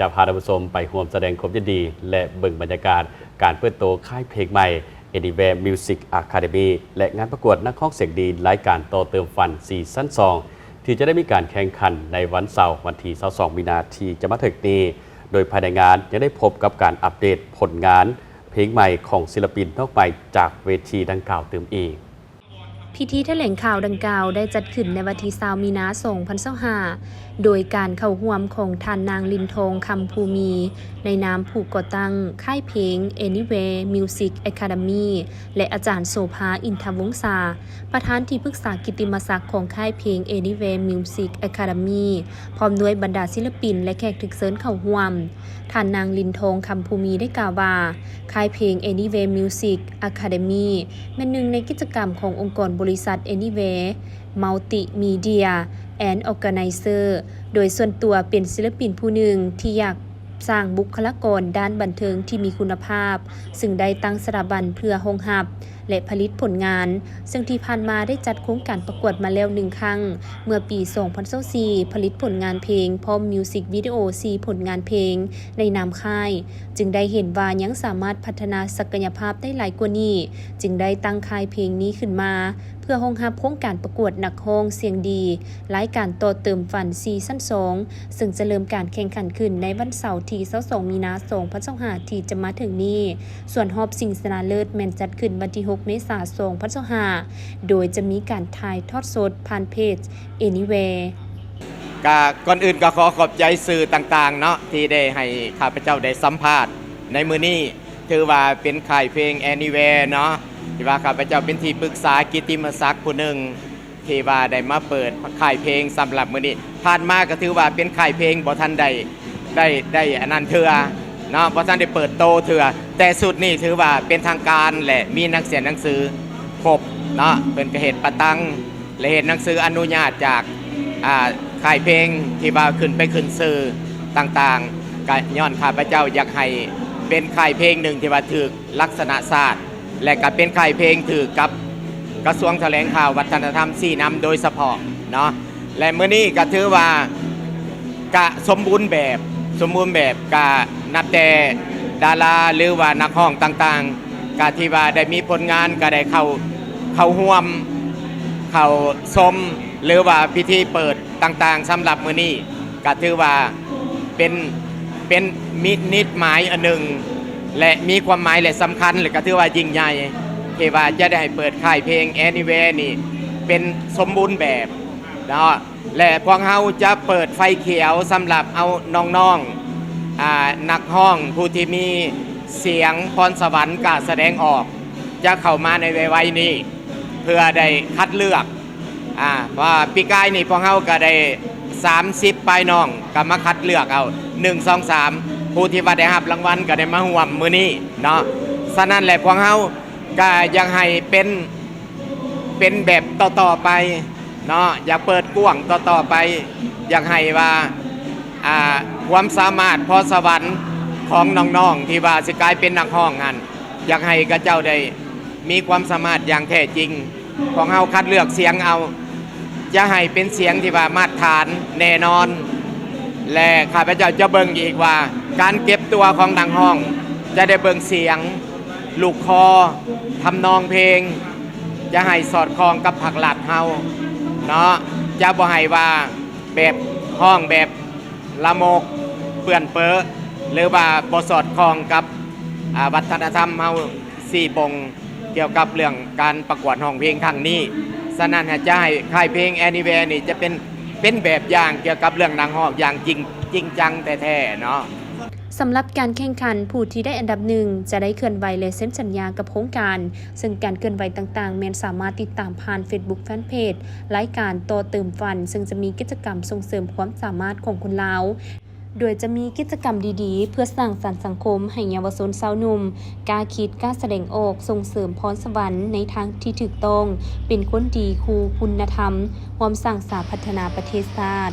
ຈະພາທ່ານຜູ້ຊົມໄປຮ່ວມສະແດງຄວາມຍິນດີ ແລະ ເບິ່ງບັນຍາກາດການເປີດໂຕຄ້າຍເພງໃໝ່ Anywhere Music Academy ແລະ ງານປະກວດນັກຮ້ອງສຽງດີລາຍການຕໍ່ເຕີມຝັນຊີຊັນສອງ ທີ່ຈະໄດ້ມີການແຂ່ງຂັນໃນວັນເສົາ ວັນທີຊາວສອງ ມີນາ ທີ່ຈະມາເຖິງນີ້. ໂດຍພາຍໃນງານຍັງໄດ້ພົບກັບການອັບເດດຜົນງານເພງໃໝ່ຂອງສິລະປິນນອກໃໝ່ຈາກເວທີດັ່ງກ່າວຕື່ມອີກ. ພິທີຖະແຫຼງຂ່າວດັ່ງກ່າວໄດ້ຈັດຂຶ້ນໃນວັນທີຊາວ ມີນາ ສອງພັນຊາວຫ້າ ໂດຍການເຂົ້າຮ່ວມຂອງທ່ານນາງ ລິນທອງ ຄຳພູມີ ໃນນາມຜູ້ກໍ່ຕັ້ງຄ້າຍເພງ Anywhere Music Academy ແລະ ອາຈານ ໂສພາ ອິນທະວົງສາ ປະທານທີ່ປຶກສາກິດຕິມະສັກຂອງຄ້າຍເພງ Anywhere Music Academy ພ້ອມດ້ວຍບັນດາສິລະປິນ ແລະ ແຂກຖືກເຊີນເຂົ້າຮ່ວມ. ທ່ານນາງ ລິນທອງ ຄຳພູມີ ໄດ້ກ່າວວ່າ ຄ້າຍເພງ Anywhere Music Academy ແມ່ນໜຶ່ງໃນກິດຈະກຳຂອງອົງກອນບໍລິສັດ Anywhere Multimedia and Organizer ໂດຍສ່ວນຕົວເປັນສິລະປິນຜູ້ໜຶ່ງທີ່ຢາກສ້າງບຸກຄະລາກອນດ້ານບັນເທີງທີ່ມີຄຸນນະພາບ, ຊຶ່ງໄດ້ຕັ້ງສະຖາບັນເພື່ອຮອງຮັບ ແລະ ຜະລິດຜົນງານ, ເຊິ່ງທີ່ຜ່ານມາໄດ້ຈັດໂຄງການປະກວດມາແລ້ວໜຶ່ງຄັ້ງ ເມື່ອປີສອງພັນຊາວສີ່ ຜະລິດຜົນງານເພງ ພ້ອມມິວສິກວິດີໂອສີ່ຜົນງານເພງໃນນາມຄ້າຍ, ຈຶ່ງໄດ້ເຫັນວ່າຍັງສາມາດພັດທະນາສັກກະຍະພາບໄດ້ຫຼາຍກວ່ານີ້, ຈຶ່ງໄດ້ຕັ້ງຄ້າຍເພງນີ້ຂຶ້ນມາ ເພື່ອຮອງຮັບໂຄງການປະກວດນັກຮ້ອງສຽງດີ ລາຍການຕໍ່ເຕີມຝັນຊີຊັນສອງ ເຊິ່ງຈະເລີ່ມການແຂ່ງຂັນຂຶ້ນໃນວັນເສົາທີຊາວສອງ ມີນາ ສອງພັນຊາວຫ້າ ທີ່ຈະມາເຖິງນີ້. ສ່ວນຮອບຊິງຊະນະເລີດແມ່ນຈັດຂຶ້ນວັນທີຫົກ ເມສາ ສອງພັນຊາວຫ້າ ໂດຍຈະມີການຖ່າຍທອດສົດຜ່ານເພຈ Anywhere. ກະກ່ອນອື່ນກໍຂໍຂອບໃຈສື່ຕ່າງໆເນາະ ທີ່ໄດ້ໃຫ້ຂ້າພະເຈົ້າໄດ້ສຳພາດໃນມື້ນີ້. ຖືວ່າເປັນຄ້າຍເພງ Anywhere ເນາະ ທີ່ວ່າຂ້າພະເຈົ້າເປັນທີ່ປຶກສາກິດຕິມະສັກຜູ້ໜຶ່ງ ທີ່ວ່າໄດ້ມາເປີດຄ້າຍເພງສຳລັບມື້ນີ້. ຜ່ານມາກໍຖືວ່າເປັນຄ້າຍເພງບໍ່ທັນໄດ້ ໄດ້ ໄດ້ອັນນັ້ນເທື່ອເນາະ ບໍ່ທັນໄດ້ເປີດໂຕເທື່ອ, ແຕ່ຊຸດນີ້ຖືວ່າເປັນທາງການ ແລະ ມີນັກສຽນໜັງສືຄົບເນາະ ເພິ່ນກໍເຮັດປະຕັງ ແລະ ເຮັດໜັງສືອະນຸຍາດຈາກ ອ່າ ຄ້າຍເພງທີ່ວ່າຂຶ້ນໄປຂຶ້ນຊື່ຕ່າງໆ. ກະຍ້ອນຂ້າພະເຈົ້າຢາກໃຫ້ເປັນຄ້າຍເພງໜຶ່ງທີ່ວ່າຖືກລັກສະນະຊາດ ແລະ ກະເປັນຄ້າຍເພງຖືກກັບກະຊວງຖະແຫຼງຂ່າວວັດທະນະທຳຊີ້ນຳໂດຍສະເພາະເນາະ. ແລະ ມື້ນີ້ກະຖືວ່າກະສົມບູນແບບ, ສົມບູນແບບ ກະນັບແຕ່ດາລາ ຫຼືວ່ານັກຮ້ອງຕ່າງໆ ກະທີ່ວ່າໄດ້ມີຜົນງານ ກະໄດ້ເຂົ້າ ເຂົ້າຮ່ວມ ເຂົ້າຊົມ ຫຼືວ່າພິທີເປີດຕ່າງໆ ສຳລັບມື້ນີ້ ກະຖືວ່າເປັນ ເປັນມິ ນິດໝາຍອັນໜຶ່ງ ແລະ ມີຄວາມໝາຍ ແລະ ສຳຄັນ ແລະ ກະຖືວ່າຍິ່ງໃຫຍ່ ທີ່ວ່າຈະໄດ້ເປີດຄ້າຍເພງ Anywhere ນີ້ເປັນສົມບູນແບບເນາະ. ແລະ ພວກເຮົາຈະເປີດໄຟຂຽວສຳລັບເອົານ້ອງໆ ອ່າ ນັກຮ້ອງຜູ້ທີ່ມີສຽງພອນສະຫວັນກ້າສະແດງອອກ ຈະເຂົ້າມາໃນໄວໆນີ້ ເພື່ອໄດ້ຄັດເລືອກ ອ່າ ເພາະວ່າປີກາຍນີ້ພວກເຮົາກໍໄດ້ສາມສິບປາຍນ້ອງ ກໍມາຄັດເລືອກເອົາ ໜຶ່ງ ສອງ ສາມ ຜູ້ທີ່ວ່າໄດ້ຮັບລາງວັນກໍໄດ້ມາຮ່ວມມື້ນີ້ເນາະ. ສະນັ້ນແຫຼະ ພວກເຮົາກໍຢາກໃຫ້ເປັນ ເປັນແບບຕໍ່ໆໄປເນາະ, ຢາກເປີດກວ້າງຕໍ່ໆໄປ, ຢາກໃຫ້ວ່າ ອ່າ ຄວາມສາມາດ ພອນສະຫວັນຂອງນ້ອງໆ ທີ່ວ່າຊິກາຍເປັນນັກຮ້ອງຫັ້ນ ຢາກໃຫ້ເຂົາເຈົ້າໄດ້ມີຄວາມສາມາດຢ່າງແທ້ຈິງ. ພວກເຮົາຄັດເລືອກສຽງເອົາ ຈະໃຫ້ເປັນສຽງທີ່ວ່າມາດຖານແນ່ນອນ ແລະ ຂ້າພະເຈົ້າຈະເບິ່ງອີກວ່າ ການເກັບຕົວຂອງນັກຮ້ອງ ຈະໄດ້ເບິ່ງສຽງ, ລູກຄໍ່, ທຳນອງເພງ ຈະໃຫ້ສອດຄ່ອງກັບພັກລັດເຮົາເນາະ, ຈະບໍ່ໃຫ້ວ່າແບບ ຮ້ອງແບບລາມົກເປື້ອນເປິ ຫຼືວ່າບໍ່ສອດຄ່ອງກັບ ອ່າ ວັດທະນະທຳເຮົາຊີ້ບົ່ງກ່ຽວກັບເລື່ອງການປະກວດຮ້ອງເພງຄັ້ງນີ້. ສະນັ້ນ ຈະໃຫ້ຄ້າຍເພງ Anywhere ນີ້ຈະເປັນ ເປັນແບບຢ່າງກ່ຽວກັບເລື່ອງນັກຮ້ອງຢ່າງຈິງ ຈິງຈັງແທ້ໆເນາະ. ສຳລັບການແຂ່ງຂັນ, ຜູ້ທີ່ໄດ້ອັນດັບໜຶ່ງຈະໄດ້ເຄື່ອນໄຫວ ແລະ ເຊັນສັນຍາກັບໂຄງການ, ເຊິ່ງການເຄື່ອນໄຫວຕ່າງໆ ແມ່ນສາມາດຕິດຕາມຜ່ານ Facebook Fanpage ລາຍການຕໍ່ເຕີມຝັນ, ເຊິ່ງຈະມີກິດຈະກຳສົ່ງເສີມຄວາມສາມາດຂອງຄົນລາວ, ໂດຍຈະມີກິດຈະກຳດີໆ ເພື່ອສ້າງສັນສັງຄົມໃຫ້ເຍົາວະຊົນຊາວໜຸ່ມ ກ້າຄິດ, ກ້າສະແດງອອກ, ສົ່ງເສີມພອນສະຫວັນໃນທາງທີ່ຖືກຕ້ອງ, ເປັນຄົນດີຄູ່ຄຸນນະທຳ, ຮ່ວມສ້າງສາພັດທະນາປະເທດຊາດ.